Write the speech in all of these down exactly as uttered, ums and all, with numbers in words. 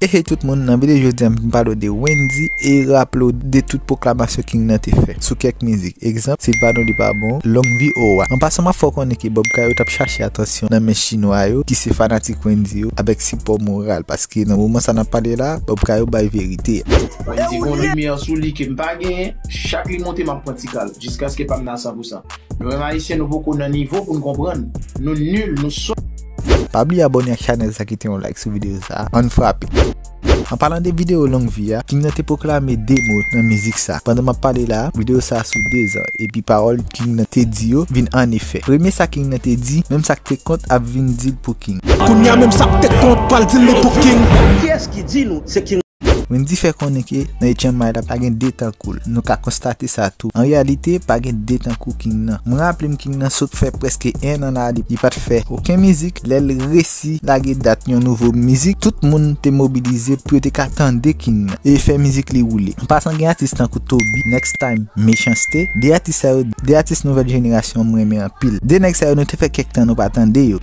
E hey tout moun, nan videyo jodi a m vin pale w de Wendyy e raple w de tout pwoklamasyon King nan te fè sou kèk mizik. Egzanp, si l pa nou li pa bon, Long Vi Owa. An pasan m ap fè w konnen ke Bob Kayou t ap chache atansyon nan men chinwa yo ki se fanatik Wendyy yo avèk sipò moral, paske nan moman sa n ap pale la, Bob Kayou bay verite a. Wendyy gon limyè sou li ke m pa genyen, chak li monte m ap pran ti kal, jiskaske pa m nan san pou san. Nou menm ayisyen nou poko nan nivo pou n konprann. Nou nil, nou sòt. Pa bliye abòne ak chanèl sa, kite yon like sou videyo sa, ann frape. An palan de videyo Long Vi a, King nan te pwoklame de mo nan mizik sa. Pandan m ap pale la, videyo sa sou dezan, epi pawòl King nan te di yo vin an efè. Premye sa King nan te di, menm sa k te kont ap vin di l pou King. Kounye a menm sa k te kont pral di l li pou King. Kiyès ki di nou se King? Wendyy fè konnen ke nan Eight Champ Mile la pa gen de tankou l. Nou ka konstate sa tou. An reyalite, pa gen de tankou King nan. Mwen raple m King nan sot fè prèske en an la li, li pa t fè okenn mizik. Lè l resi lage dat yon nouvo mizik, tout moun te mobilize pou yo te ka tande King nan e fè mizik li woule. An pasan gen atis tankou Toby, Next Time, Mechanste. De atis sa yo, de atis nouvèl jenerasyon m renmen anpil. De nèg sa yo nou te fè kèk tan nou pa tande yo.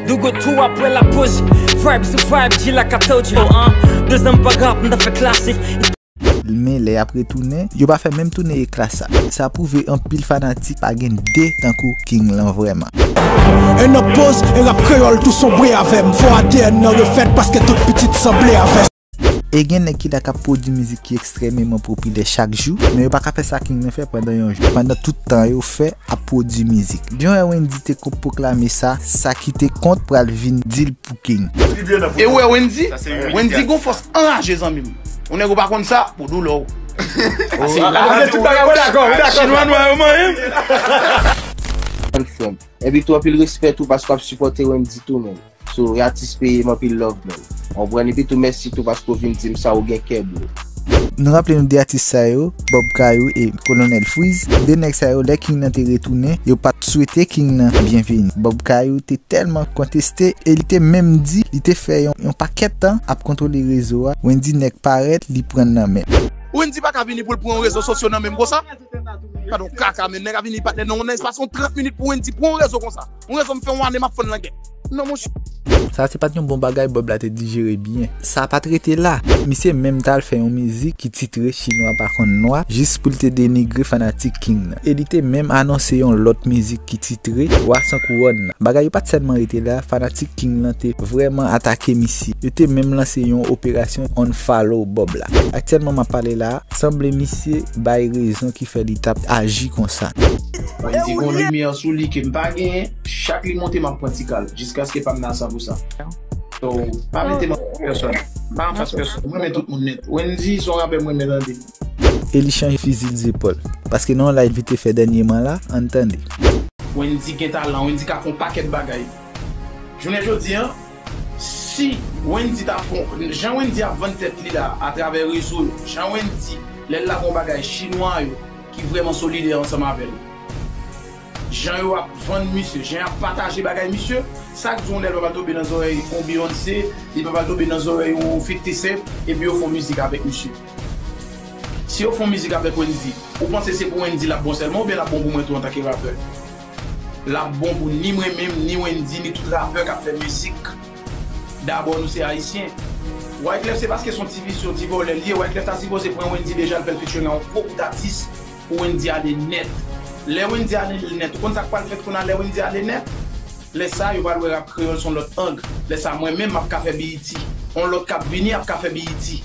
Dougo tou apre la poz, vibe sou vibe, G like I told you. Oh, uh, dezan pa rap, m ta fè klasik. Men lè y ap retounen, yo pa fè menm tounen ekla sa. Sa pwouve anpil fanatik pa gen de tankou King lan vrèman. E nan poz, e rap kreyòl tou sonbre avè m. Fò A D N nan refèt paske tout pitit sanble avè m. E gen nèg ki la k ap pwodui mizik ki ekstrèmeman popilè chak jou, men yo pa ka fè sa King nan fè pandan yon jou, pandan tout tan yo fè ap pwodui mizik. Jan wè Wendyy te ko- pwoklame sa, sa ki te kont pral vin di l pou King. E ou wè Wendyy? Wendyy gon fòs anraje zanmi m. Yon nèg ou pa konn sa, pou doulè w. Pase la. Chinwa nwa yo manyen. Ann frè m. Epi tou anpil respè tou paske w ap sipòte Wendyy tou menm. So, e atis peyi m anpil love menm. Konprann epi tou mèsi tou paske w vin di m sa ou gen kè bro. Nou raple nou de atis sa yo, Bob Kayou e Kolonèl Freeze. De nèg sa yo, lè King nan te retounen, yo pa t swete King nan byenveni. Bob Kayou te tèlman konteste e li te menm di li te fè yon, yon pakèt tan ap kontwole rezo a. Wendyy nèk parèt, li pran nan men. Wendyy pa ka vini pou l pran rezo sosyo nan men m konsa. Gad yon kaka, men nèg a vini patnè nan yon espas yon trant minit pou Wendyy pran rezo konsa. Yon rezo m fè yon ane m ap fann langèt. Non, monchè. Sa se pa t yon bon bagay, Bob la te dijere byen. Sa pa t rete la. Misye menm t al fè yon mizik ki titre Chinwa pa konn nwa, jis pou l te denigre fanatik King nan. E li te menm anonse yon lòt mizik ki titre Wa San Kouwòn nan. Bagay yo pa t sèlman rete la, fanatik King nan te vrèman atake misye. Yo te menm lanse yon operasyon unfollow Bob la. Aktyèlman m ap pale la, sanble misye bay rezon ki fè li t ap aji konsa. Wendyy gon limyè sou li ke m pa genyen, chak li monte m ap pran ti kal, jiskaske pa m nan san pou san. So, pa mete m an fas pèsòn. Pa an fas pèsòn. Mwen renmen tout moun nèt. Wendyy se yon rapè mwen renmen tande. E li chanje fizi l zepòl. Paske nan yon live li te fè dènyèman la, ann tande. Wendyy gen talan, Wendyy ka fè yon pakèt bagay. Jounen jodi a, si Wendyy ta fè, jan Wendyy ap vann tèt li la, atravè rezo yo, jan Wendyy, lè l lage yon bagay, chinwa yo, ki vrèman solidè ansanm avè l. Jan yo ap vann misye, jan y ap pataje bagay misye, sa k di w lè l pa pral tonbe nan zòrèy yon Beyoncé, li pa pral tonbe nan zòrèy yon fifty Cent, epi yo fè yon mizik avèk misye. Si yo fè yon mizik avèk Wendyy, ou panse se pou Wendyy l ap bon sèlman, oubyen l ap bon pou mwen tou antanke rapè? L ap bon pou ni mwen menm, ni Wendyy, ni tout rapè k ap fè mizik. Dabò, nou se Ayisyen. Wyclef se paske se yon ti visye, yon ti vòlè li ye. Wyclef ta sipoze pran Wendyy deja, l fè l featuring ak yon gwo bout atis pou Wendyy ale nèt. Lè Wendyy ale nèt, ou konn sa k pral fèt kounye a lè Wendyy ale nèt? Lè sa, yo pral wè rap kreyòl se yon lòt ang. Lè sa, mwen menm, m ap ka fè B E T. Yon lòt k ap vini ap ka fè B E T.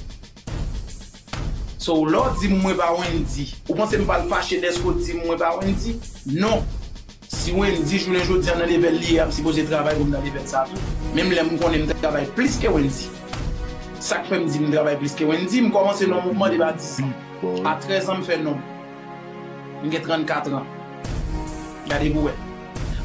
So, lè w di m mwen pa Wendyy, ou panse m pral fache dèske w di m mwen pa Wendyy? Non. Si Wendyy jounen jodi a nan level li ye a, m sipoze travay pou m nan level sa tou. Menm lè m konnen m travay plis ke Wendyy. Sa k fè m di m travay plis ke Wendyy, m kòmanse nan mouvman depi a dis an. A trèz an m fè non m. M gen trannkat an. Gade pou wè.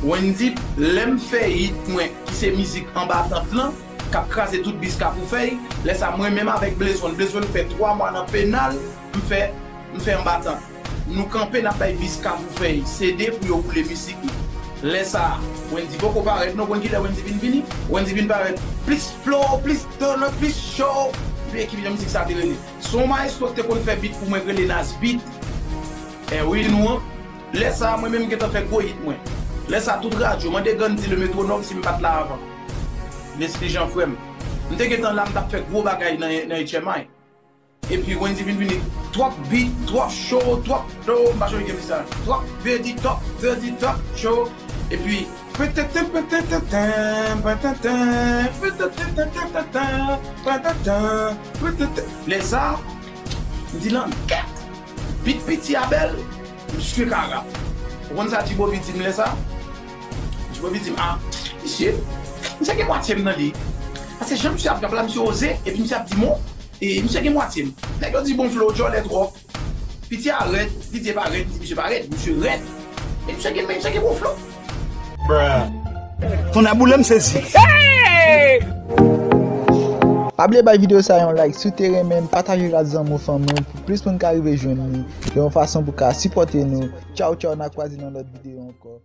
Wendyy, lè m fè hit mwen, ki se mizik Anba Tant lan, k ap kraze tout bis Kafou Fèy, lè sa mwen menm avèk Blaze One, Blaze One fè twa mwa nan penal, m fè, m fè Anba Tant. Nou kanpe, n ap bay bis Kafou Fèy C D pou yo woule mizik nou. Lè sa, Wendyy poko parèt non, konn kilè Wendyy vin vini? Wendyy vin parèt plis flow, plis talent, plis show. Epi ki jan mizik sa te rele? Se yon maestro ki te konn fè beat pou mwen k rele Nas Beat. E wi, nou an. Lè sa a, mwen menm m gentan fè gwo hit mwen. Lè sa a, tout radyo, mande Gandhi le métronome si m pa t la avan. Leslie Jean frè m. M te gentan la, m t ap fè gwo bagay nan, nan H M I. Epi Wendy vin vini, twòp beat, twòp show, twòp show, m pa chonje gen sa. Twòp beat, twòp beat, twòp show. Epi, lè sa, m di, langèt, beat piti a bèl, misye ka rap. Ou konn sa G-Bobby di m lè sa? G-Bobby di m, a, misye, misye gen mwatye m nan li. Paske jan misye ap rap la, misye oze, epi misye ap di mo, e misye gen mwatye m. Nèg yo di bon flow, djòlè twòp. Piti a rèd, piti pa rèd, m di misye pa rèd, misye rèd. E misye gen, misye gen bon flow. Tonnè boule m sezi. Pa bliye bay videyo sa yon like si w te renmen, pataje l ak zanmi w, fanmi w, pou plis moun ka rive jwenn li, yon fason pou ka sipòte nou. Tchaw tchaw, n a kwaze nan lòt videyo ankò.